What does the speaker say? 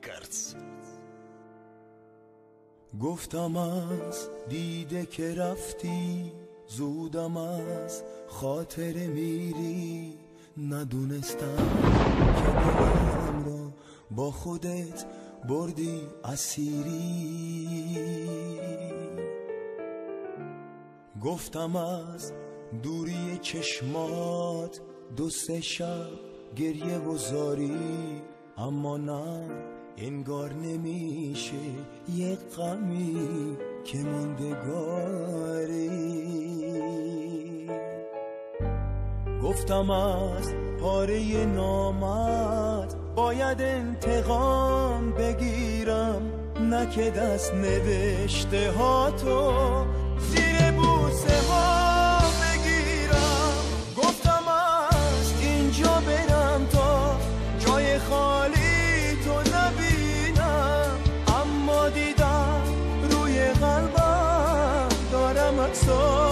Records. گفتم از دیده که رفتی، زودم از خاطر میری. ندونستم که دلم را با خودت بردی اسیری. گفتم از دوری چشمات دو سه شب گریه و زاری، اما نه انگار نمیشه یه غمی که موندگاری. گفتم از پاره نامت باید انتقام بگیرم، نه که دست نوشته ها تو زیر بوسه ها بگیرم. گفتم از اینجا برم تا جای خالی تو نبینم، اما دیدم روی قلبم دارم عکساتو.